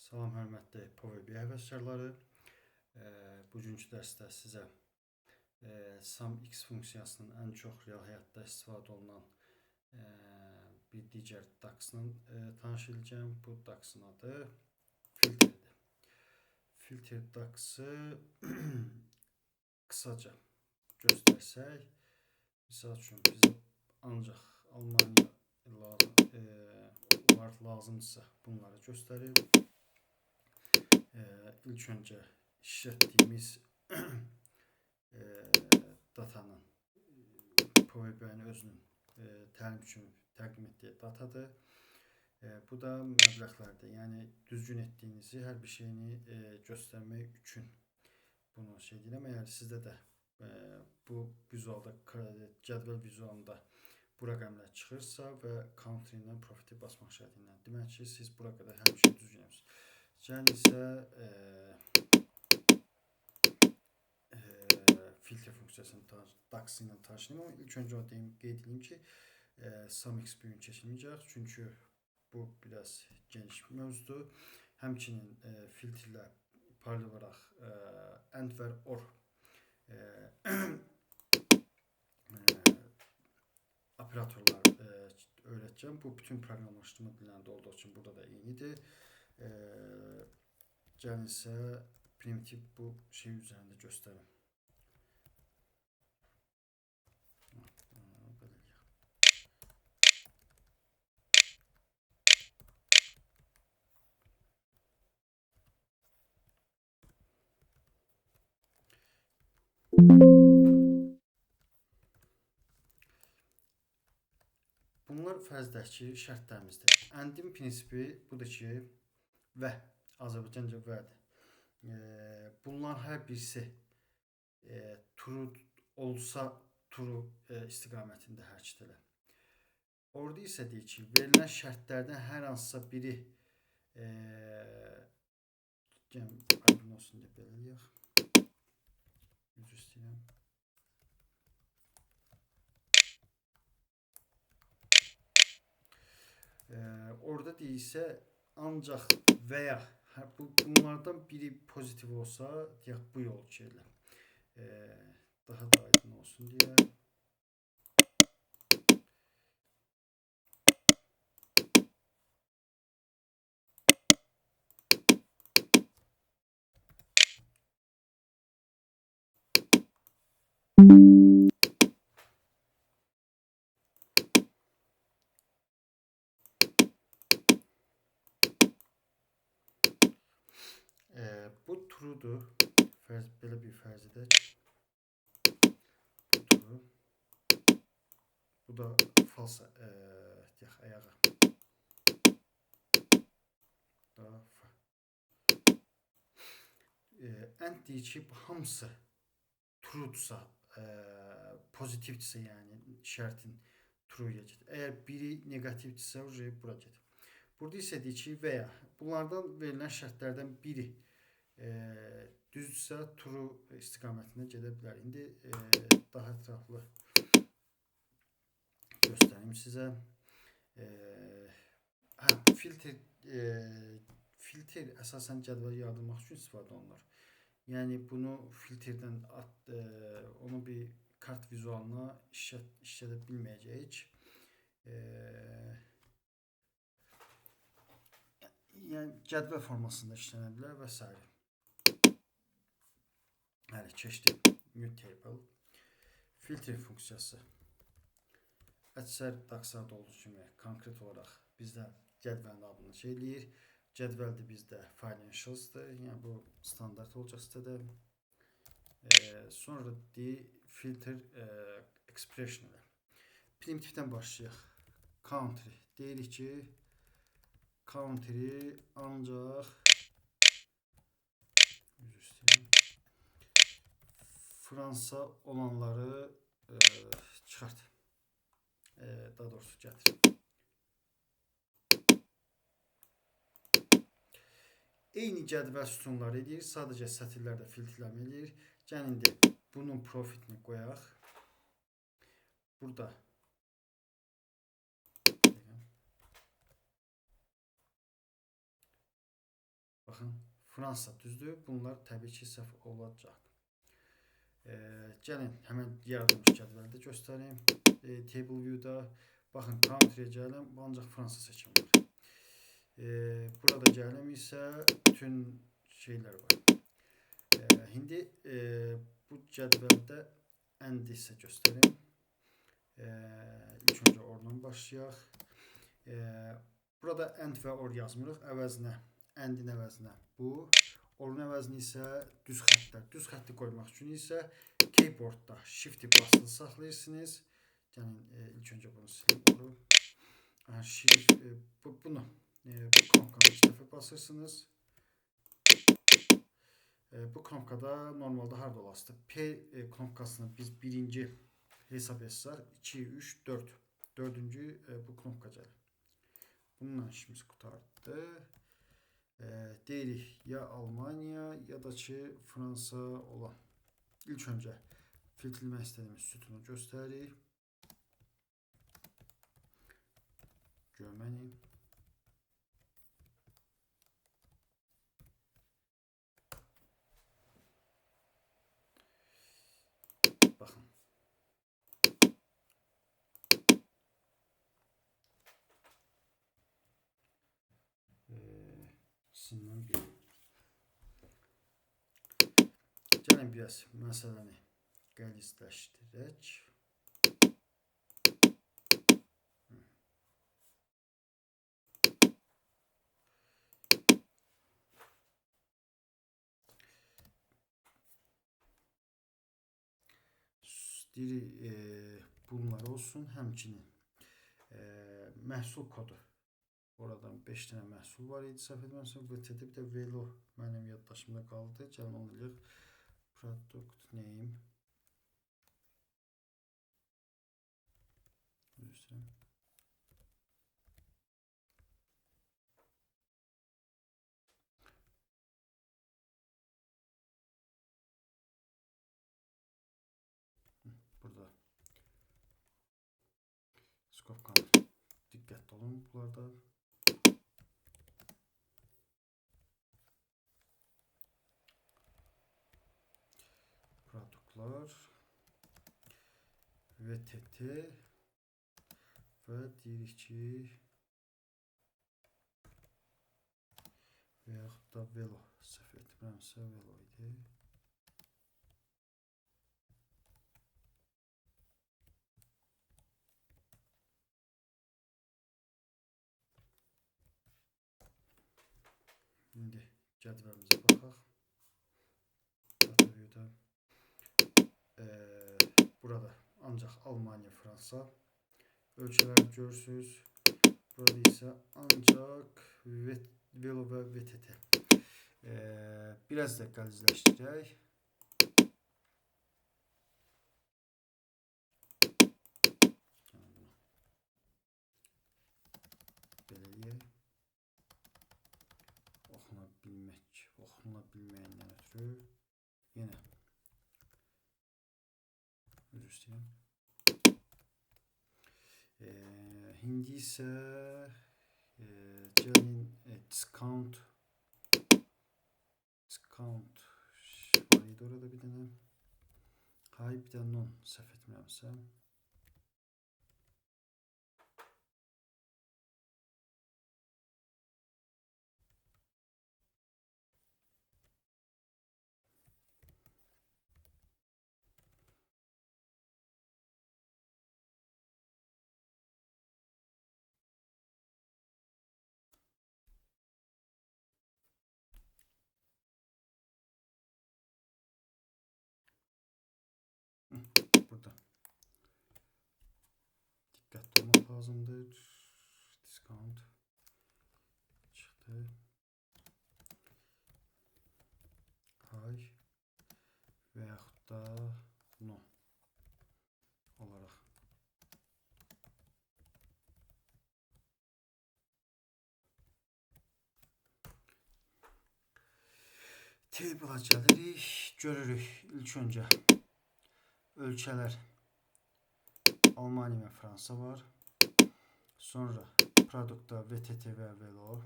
Salam hörmətli Power BI həvəskarları. Bugünkü dərsdə sizə SumX funksiyasının ən çox real həyatda istifadə olunan bir digər DAX-la tanış edəcəm. Bu DAX-ın adı filterdir. Filter DAX-ı qısaca göstərsək, misal üçün bizə ancaq Almaniya var lazımdırsa bunları göstərir. İlk öncə işlətdiyimiz datanın Power BI-nin özünün təlim üçün təqdim etdiyi datadır. Bu da məbləğlərdir. Yəni düzgün etdiyinizi hər bir şeyini göstərmək üçün bunu şey deyirəm. Əgər sizdə də bu vizualda, cədvəl vizualında bu rəqəmlər çıxırsa və country ilə profiti basmaq şərti ilə, demək ki, siz bura qədər həmişə düzgün yapırsınız. Gəlin isə filtre funksiyasını DAX ilə tanışlayım. Amma ilk öncə o deyim, qeyd edeyim ki, SumX bu gün keçilməyəcək. Çünki bu biraz geniş mövzudur. Həmçinin filtrlə paralel olaraq AND və OR operatorlar öyrətəcəm. Bu bütün proqramlaşdırma dillərində olduğu üçün burada da eynidir. Gəlin isə primitiv bu şey üzərində göstərim. Bunlar fərzdək ki, şərtlərimizdir. AND-in prinsipi budur ki, və, Azərbaycanca vədir. Bunların hər birisi true olsa true istiqamətində hərəkət elə. Orada isə deyir ki, verilən şərtlərdən hər hansısa biri aydın olsun deyə belə eləyək. Üzr istəyirəm. Orada deyilsə ancaq və ya bunlardan biri pozitiv olsa, deyək bu yol ki elə. Daha da aydın olsun deyə. Bu true'dur. Belə bir fərz edək. Bu true. Bu da false, deyək, ayağa. Da f. AND deyir ki, bu hamısı true'dursa, pozitivdirsə, yəni şərtin true'ya gedir. Əgər biri neqativdirsə, bura gedir. Burada isə deyir ki, və ya bunlardan verilən şərtlərdən biri düzdürsə true istiqamətində gedə bilər. İndi daha ətraflı göstərim sizə. Filter əsasən cədvəl yaratmaq üçün istifadə olunur. Yəni bunu filtrdən onu bir kart vizualına işlədə bilməyəcəyik. Yəni cədvəl formasında işlənə bilər və s. Hələ keçdi new table. Filter funksiyası əksər DAX-larda olduğu kimi konkret olaraq bizdə cədvəlin adını şey eləyir. Cədvəl də bizdə financials'dır. Yəni bu standart olacaq sitədə. Sonra deyir filter expression ilə. Primitivdən başlayaq. Country. Deyirik ki, country ancaq Fransa olanları çıxart. Daha doğrusu gətir. Eyni cədvəl sütunları edir. Sadəcə sətirlərdə filtrləmə eləyir. Gəlin indi bunun profitini qoyaq. Burada Baxın, Fransa düzdür. Bunlar təbii ki, səhv olacaq. Gəlin, həmən yaradılmış cədvəli də göstərim. Table View-da. Baxın, Country-yə gəlin, ancaq Fransa seçim var. Burada gəlim isə bütün şeylər var. İndi bu cədvəldə and isə göstərim. İlk öncə oradan başlayaq. Burada and və or yazmırıq. Əvəzinə, andin əvəzinə bu. Orun əvəzinə isə düz xəttlər. Düz xətti qoymaq üçün isə keyboardda shift-i basılı saxlayırsınız. Gəlin, ilk öncə bunu silim. Oru. Shift, bunu, bu knopkanı iki dəfə basırsınız. Bu knopkada normalda harda olasıdır? P knopkasını biz birinci hesab etsək, 2, 3, 4. Dördüncü bu knopka gəlir. Bununla işimiz qurtardı. Deyirik ya Almaniya ya da ki Fransa olan. İlk öncə filtrləmək istədiyimiz sütunu göstəririk. Germany. Baxın. İkisindən biri. Gəlin biraz məsələni qəlizləşdirək. Deyirik, bunlar olsun. Həmçinin məhsul kodu. Oradan 5 dənə məhsul var idi, səhv etməmsə. VTT, bir də Velo mənim yaddaşımda qaldı. Gəlin onu eləyək. Product name. Üzr. Burada skopkanı diqqətli olun bunlarda. Produktlar VTT və deyirik ki və yaxud da Velo, səhv etmirəmsə Velo idi. İndi cədvəlimizə baxaq. Data View-da burada ancaq Almaniya, Fransa ölkələri görürsünüz. Burada isə ancaq Velo və VTT. Biraz da qəlizləşdirək. Belə eləyək. Oxuna bilmək, oxuna bilməyəndən ötürü yenə üzr istəyirəm. İndi isə gəlin discount var idi orada bir dənə. Hay, bir dənə non səhv etmirəmsə. Burada diqqətli olmaq lazımdır. Discount çıxdı. Hay və yaxud da no olaraq. Table'a gəlirik, görürük ilk öncə ölkələr Almaniya və Fransa var. Sonra produktda VTT və Velo.